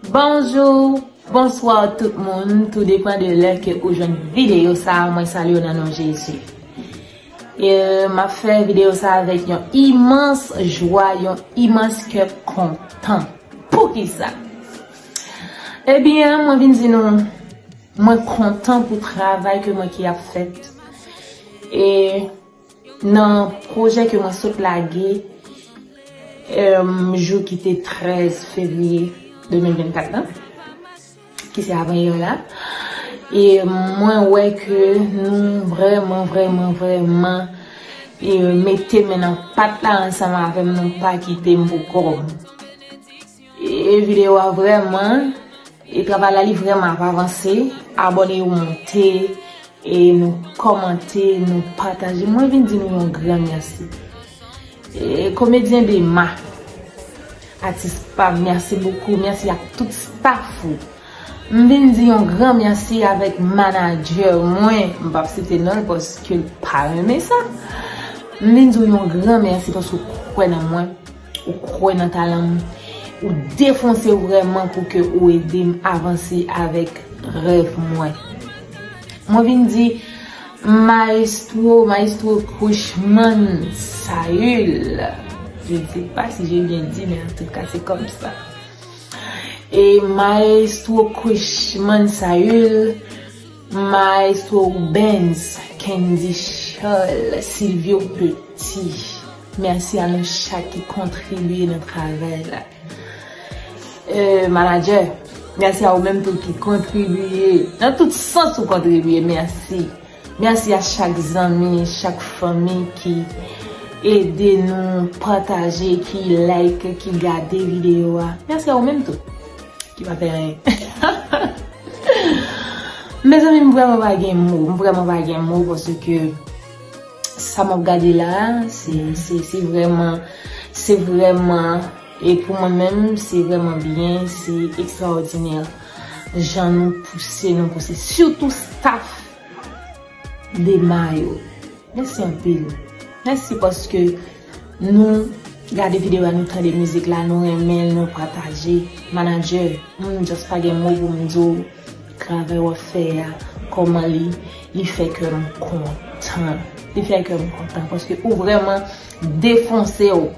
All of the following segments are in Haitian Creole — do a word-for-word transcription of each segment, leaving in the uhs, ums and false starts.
Bonjou, bonswa tout moun, tou depann de lè ke ou jwenn videyo sa a, mwen salye w nan non Jezi. E m ap fè videyo sa a avèk yon imans jwa, yon imans kè kontan. Poukisa? Ebyen, mwen vin di nou, mwen kontan pou travay ke mwen ki ap fèt. E nan pwojè ke mwen sot lage, em, jou ki te trèz fevriye de mil vennkat la, ki se avanyè la. E mwen wè ke nou vrèman, vrèman, vrèman, e mete men nan pat la ansanm avè m, nou pa kite m pou kòb. E videyo a vrèman, e travay la li vrèman ap avanse. Abòne yo monte, e nou kòmante, nou pataje. Mwen vin di nou yon gran mèsi. E komedyen Dema, atis pa m, mèsi bokou, mèsi ak tout staff ou. M vin di yon gran mèsi avèk manadjè mwen, m p ap site non l paske l pa renmen sa. M vin di w yon gran mèsi paske w kwè nan mwen, ou kwè nan talan m, ou defonse w vrèman pou ke ou ede m avanse avèk rèv mwen. Mwen vin di Maestro, Maestro Kushman Saül. Je ne sais pas si j'ai bien dit, mais en tout cas, c'est comme ça. E Maestro Kushman Saül, Maestro Rubens, Candy Charles, Silvio Petit. Mèsi a nou chak ki kontribiye nan travay la. E, manadjè, mèsi a ou menm tou ki kontribiye. Nan tout sans ou kontribiye, mèsi. Mèsi a chak zanmi, chak fanmi ki ede nou pataje, ki like, ki gade videyo a. Mèsi a ou menm tou ki pa fè anyen. Mezanmi, m vrèman pa gen mo, m vrèman pa gen mo paske sa m ap gade la, se, se, se vrèman, se vrèman, e pou mwen menm, se vrèman byen, se ekstraòdinè. Jan nou pouse, nou pouse, sitou staff Dema yo. Mèsi anpil. Mèsi paske nou gade videyo a, nou tande mizik la, nou renmen l, nou pataje. Manadjè, m just pa gen mo pou m di w travay w ap fè a, kòman li, li fè kè m kontan. Li fè kè m kontan paske ou vrèman defonse w.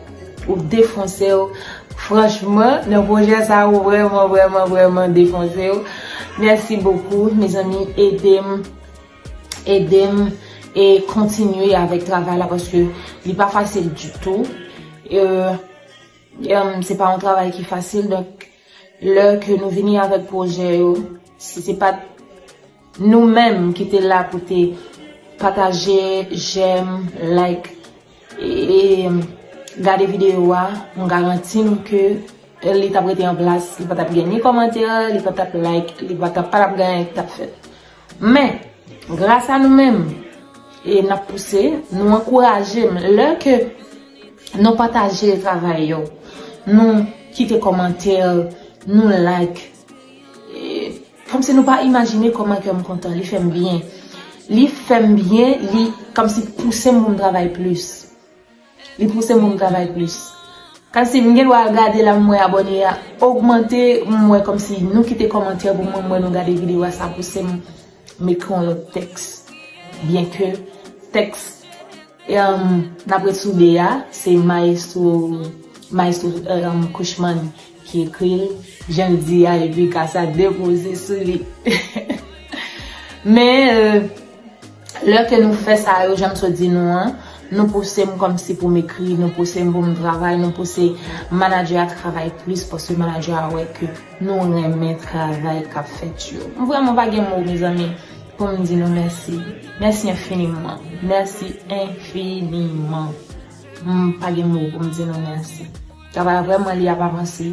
Ou defonse w. Franchman, nan pwojè sa a, ou vrèman, vrèman, vrèman defonse w. Mèsi bokou, mezanmi, ede m, ede m e kontinye avèk travay la paske li pa fasil ditou. E, em, se pa yon travay ki fasil, donk lè ke nou vini avèk pwojè yo, si se pa t nou menm ki te la pou te pataje, j'aime, like, e, e gade videyo a, m garanti nou ke li t ap rete an plas, li pa t ap gen ni kòmantè, li pa t ap like, li pa t ap, pa t ap gen anyen ki t ap fèt. Men, gras a nou menm, e n ap pouse, nou ankouraje m. Lè ke nou pataje travay yo, nou kite kòmantè, nou like, e, kòmsi nou pa imajine kòman kè m kontan, li fè m byen. Li fè m byen, li kòmsi pouse m pou m travay plis. Li pouse m pou m travay plis. Kòmsi m gen dwa gade la, m wè abòne a ogmante, m wè kòmsi nou kite kòmantè pou mwen, m wè nou gade videyo a, sa pouse m, m ekri yon lòt tèks. Byenke tèks, em, n ap ret sou de a, se Maestro, Maestro, em, Kushman ki ekri l, jan l di a, epi ka sa depoze sou li. Men, e, lè ke nou fè sa yo, jan m sot di nou an, nou pouse m kòmsi pou m ekri, nou pouse m pou m travay, nou pouse manadjè a travay plis, paske manadjè a wè ke nou renmen travay k ap fèt yo. M vrèman pa gen mo, mezanmi, pou m di nou mèsi. Mèsi enfiniman. Mèsi enfiniman. M pa gen mo pou m di nou mèsi. Travay la vrèman li ap avanse.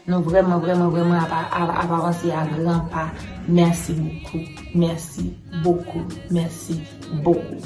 Nou vrèman, vrèman, vrèman ap, ap, ap avanse a gran pa. Mèsi bokou. Mèsi bokou. Mèsi bokou.